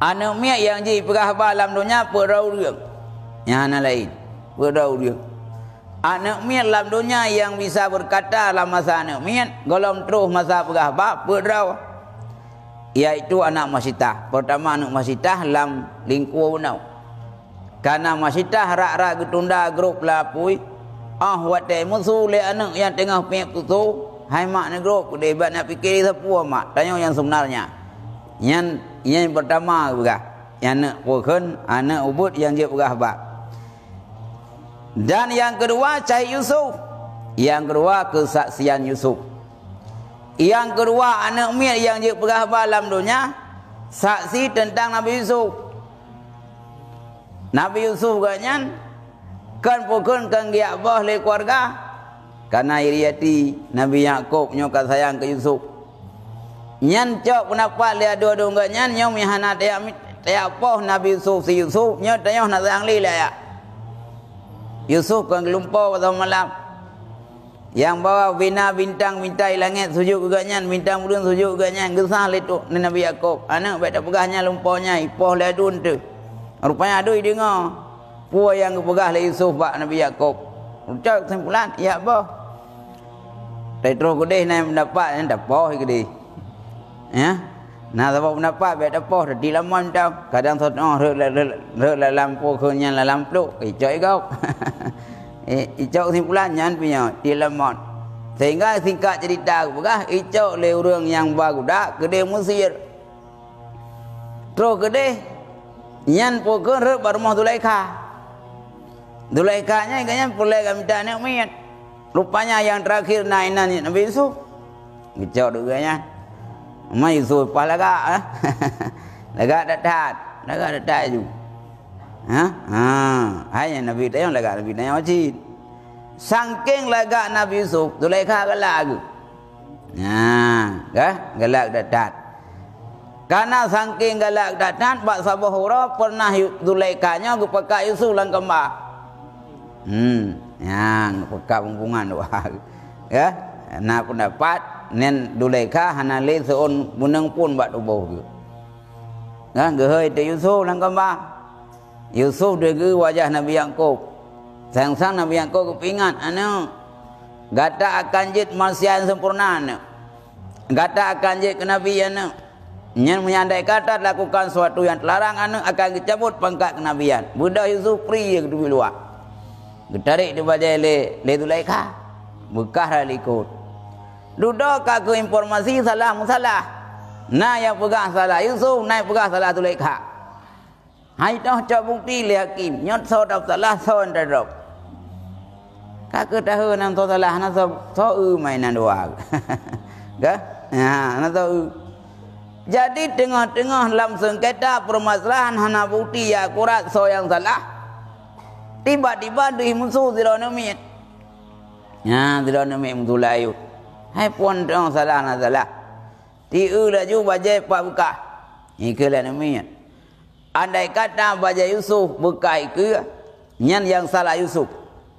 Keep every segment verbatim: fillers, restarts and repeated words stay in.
Aneuëk miet nyang jipeugah haba lam donya peuet droe ureuëng. Nyang hana laén, peuet droe ureuëng. Aneuëk miet lam donya nyang bisa beukata lam masa aneuëk miet, gohlom troh masa peugah haba peuet droe, yaitu anak masitah. Peurtama aneuëk masitah lam lingkue bunoe. Kana masitah rak-rak geutunda grob lapui, óh watée meusu lé aneuëk nyang teungoh piep susu, hai mak neugrob keudeh, bak na pike sapeue mak, tanyoe nyang seubeunarnya. Nyan, nyan peurtama geupeugah, aneuëk peue kheun, aneuëk ubeuet nyang jeuet peugah haba. Dan nyang keudua cahit Yusuf, nyang keudua keusaksian Yusuf. Nyang keudua aneuëk miet nyang jeuet peugah haba lam donya, saksi teuntang Nabi Yusuf. Nabi Yusuf geuhnyan kon peue kheun kon geujak boh lé keuluwarga, kana iri até Nabi Yakub nyoe ka sayang keu Yusuf. Nyan cok peundapat lé adoe-adoe geuhnyan nyoe meuhana tajak, tajak poh Nabi Yusuf si Yusuf, nyoe tanyoe na sayang lé lé ayah. Yusuf kon geulumpoe watée malam. Nyang bahwa bina bintang-bintang i langét sujut keu geuhnyan, bintang buleuen sujut keu geuhnyan, geusah lé tu Nabi Yakub, "Aneuëk, bék tapeugah nyan lumpoe nyan, ipoh lé aduen teuh." Rupanya aduen deungoe peue nyang geupeugah lé Yusuf bak Nabi Yakub. Ucok keusimpulan, yak boh. Tapi troh keudeh na nyang pendapat nyan tapoh keudeh. Ya. Na saboh peundapat bék tapoh, teuti lam mon tau. Kadang soe teungoh rhot la-, rhot, rhot lam po kheun nyan lam pluek, icok i gob. I-, icok simpulan nyan pih nyoe, teuti lam mon. Sehingga singkat cerita geupeugah, icok lé ureuëng nyang ba guda keudeh Mesir. Troh keudeh, nyan po kheun rhot bak rumoh Zulaikha. Zulaikha nyan, nyan peureulée ka mita aneuëk miet. Rupanya nyang teurakhir na inan Nabi Yusuf. Geucok deuh geuhnyan. Ma Yusuf paih lagak, eh? Lagak that-that. Lagak that-that ju. Ha? Ha. Hai nyan Nabi tayong lagak Nabi tayong cit. Sangking lagak Nabi Yusuf, Zulaikha galak geuh. Nah, kah? Galak that-that. Kana sangking galak that-that, bak saboh uroe pernah Yu-, Zulaikha nyoe geupeugah Yusuf lam kamba. Hmm, nyang geupeugah bumbungan dua. Ya, na pendapat, nyan Zulaikha hana lé seuôn buneung pun bak tuboh geuh. Kan geuhôi teuh Yusuf lam kamba. Yusuf deuh geuh wajah Nabi Yakub. Sang-sang Nabi Yakub geupeuingat, "Aneuëk, gata akan jeuet manusia nyang sempurna, aneuëk. Gata akan jeuet keu nabi, aneuëk. Nyan meunyo andai kata talakukan sesuatu nyang teularang, aneuëk, akan geucabot pangkat keunabian." Beudôh Yusuf pri geuh teubiet luwa. Geutarek di bajée lé, lé Zulaikha. Beukah rot likot. Dudoe ka keu informasi salah meusalah. Na nyang peugah salah Yusuf, na nyang peugah salah Zulaikha. Hai toh cok bukeuti lé hakim, nyoe soe teusalah, soe tadrob. Ka keu tahe nan soe salah, na soe, soe eu mainan dua. Ka? Ha, na soe eu. Jadi teungoh-teungoh lam seungketa peumasalahan hana bukeuti nyang akurat soe nyang salah. Tiba-tiba deuh musu sidroe aneuëk miet. Nyan sidroe aneuëk miet meusu lé ayue. Hai phon teuh salah na salah. Ti eu laju bajée pat beukah. Nyan keuh lé aneuëk miet. Andai kata bajée Yusuf beukah ikeue, nyan nyang salah Yusuf.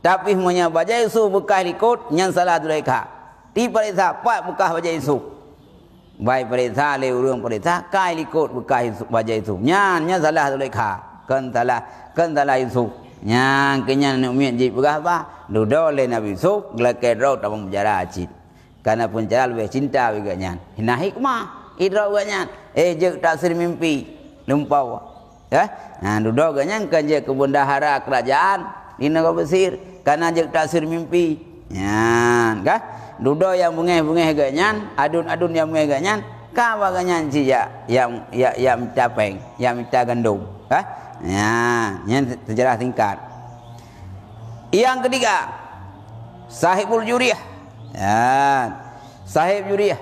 Tapi meunyoe bajée Yusuf beukah likot, nyan salah Zulaikha. Ti pareksa pat beukah bajée Yusuf. Bai pareksa lé ureuëng pareksa, kai likot beukah Yusuf, bajée Yusuf. Nyan, nyan salah Zulaikha. Kon salah, kon salah Yusuf. Nyan keuh nyan aneuëk miet jipeugah bah, dudoe lé Nabi Yusuf, geulakée droe tamong penjara cit. Kana peuncara leubeh cinta bak geuhnyan. Na hikmah, idroe geuhnyan. Eh, jeuet tafsir mimpi. Lumpoe. Ka? Nah, dudoe geuhnyan kon jeuet keu bendahara keurajeuen di nanggroe Mesir. Kana jeuet tafsir mimpi. Nyan, ka? Dudoe nyang beungéh-beungéh geuhnyan, aduen-aduen nyang beungéh geuhnyan, ka bak geuhnyan cit jak, jak, jak, jak mita péng, jak mita gandom. Ka? Nyan, nyan seujarah singkat. Nyang keutiga, Sahibul Juriyah. Ya. Sahib Juriyah.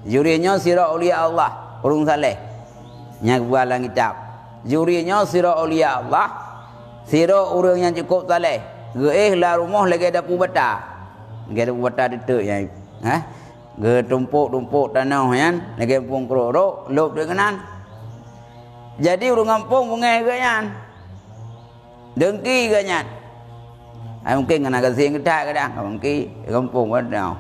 Juriyah nyoe sidroe aulia Allah, ureuëng saleh. Nyang geupeugah lam kitab. Juriyah nyoe sidroe aulia Allah, sidroe ureuëng nyang cukup saleh. Geuéh lam rumoh lagée dapu bata. Lagée dapu bata teuteuk nyan. Ha? Geutumpok-tumpok tanoh nyan, lagée gampông krok-krok, lôb deungon nan. Jadi ureuëng gampông beungéh geuhnyan. Dengki geuhnyan. Hai mungken ngon gasien geutak kadang, mungken gampông geuhnyan.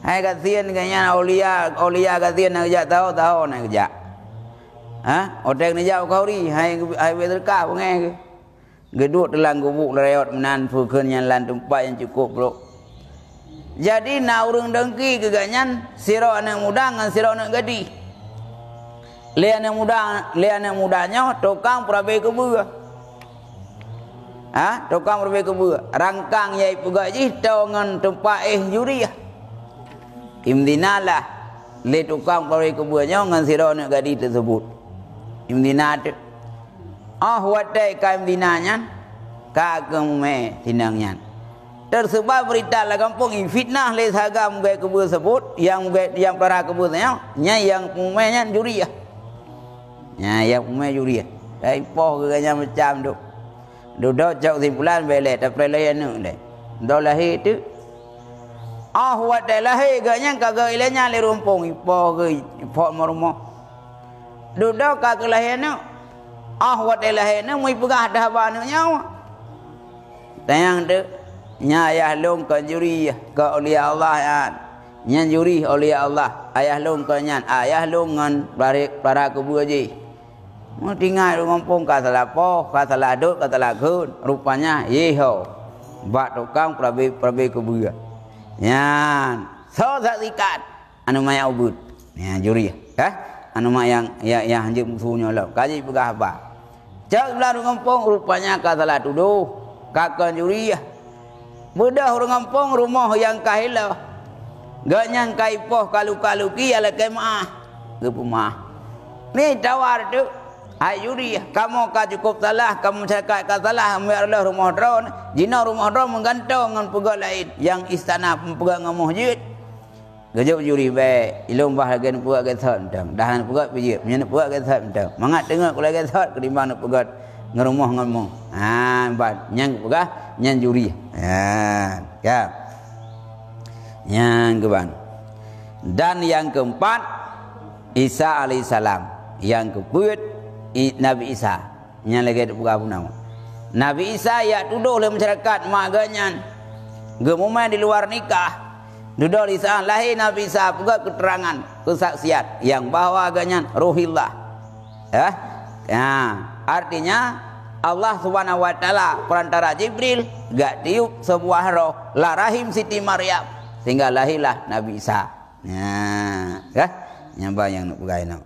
Hai gasien geuhnyan aulia, aulia gasien na geujak taho-taho na geujak. Ha? Watèe neujak u khanduri, hai, hai beuteuka beungèh geuh. Geuduek teulang gubuk leurayot meunan peue kheun nyan lam teumpat nyang cukôp brôk. Jadi na ureueng dengki keu gobnyan sidroe aneuk muda ngon sidroe aneuk gadih. Lé aneuk muda, lé aneuk muda nyoe tukang peurabé keubeue. Ha, tukang peurabé keubeue. Rangkang nyang ipeugöt jih toe ngon teumpat éh juriah. Imdinalah lé tukang peurabé keubeue nyoe ngon sidroe aneuk gadih teuseubut. Imdina teuk. Óh watèe ka imdina nyan, ka geumumè sinong nyan. Teuseubah beurita lam gampông, ifitnah lé saga mugèe keubeue seubut, nyang mugèe, nyang peurabé keubeue nyoe, nyan nyang peumumè nyan juriah. Nyan nyang peumumè juriah. Tapi poh geuh nyan macam tu. Dudoe cok simpulan bèk lé, tapreh lahé aneuk lé. Dudoe lahé teuk. Óh watèe lahé geuh nyan ka geuilèe nyan lé rumpông, ipoh geuh, ipoh rumoh. Dudoe ka keu lahé aneuk. Óh watèe lahé aneuk, meuipeugah dah bak aneuk nyoe. Tanyong teuk, nyan ayah lôn kon juriah, kon aulia Allah nyan. Nyan juriah aulia Allah. Ayah lôn kon nyan, ayah lôn ngon peurabé, peurabé keubeue jih. Meutinggai ureueng gampông ka salah poh, ka salah dot, ka salah kheun. Rupanya, yeh ho. Bak tukang peurabé, peurabé keubeue. Nyan, soe saksikan? Aneuk manyak ubit. Nyan juriah, ka? Aneuk manyak nyang, nyang, nyang hanjeuet musoh nyoe lom. Ka jipeugah haba. Cok blah ureueng gampông, rupanya ka salah tudoh. Ka kon juriah. Beudôh ureueng gampông rumoh nyang ka hiloh. Gobnyan ka ipoh ka luka-luki nyang lakèe meu'ah. Geupeumeu'ah. Mita war teuk. Hai juriah, kamoe ka cukôp salah, kamoe masyarakat ka salah, meu'ah lheueh rumoh droe. Jinoe rumoh droe meugantoe ngon peugöt laén, nyang istana meupeugöt ngon moh jeuet. Geujok juriah bèk, ilôn bah lagèe neupeugöt gèt sot mantong. Dah neupeugöt pih jeuet, meunyoe neupeugöt gèt sot mantong. Mangat teungeut kulèe gèt sot ketimbang neupeugöt ngon rumoh ngon moh. Ha, ban. Nyan geupeugah, nyan juriah. Ha, ka. Nyan keuban. Dan nyang keumpat, Isa alaihissalam. Nyang keupeuet, I-, Nabi Isa. Nyan lagèe tapeugah bunoe. Nabi Isa jak tudoh lé masyarakat mak geuh nyan geumumè di luar nikah. Dudoe Isa, lahé Nabi Isa peugöt keuteurangan, keusaksian nyang bahwa geuh nyan Ruhillah. Ya. Ya, artinya Allah Subhanahu wa Taala perantara Jibril geutiup seubuah roh lam rahim Siti Maryam sehingga lahirlah Nabi Isa. Ya, ya. Nyan bah nyang neupeugah inoe.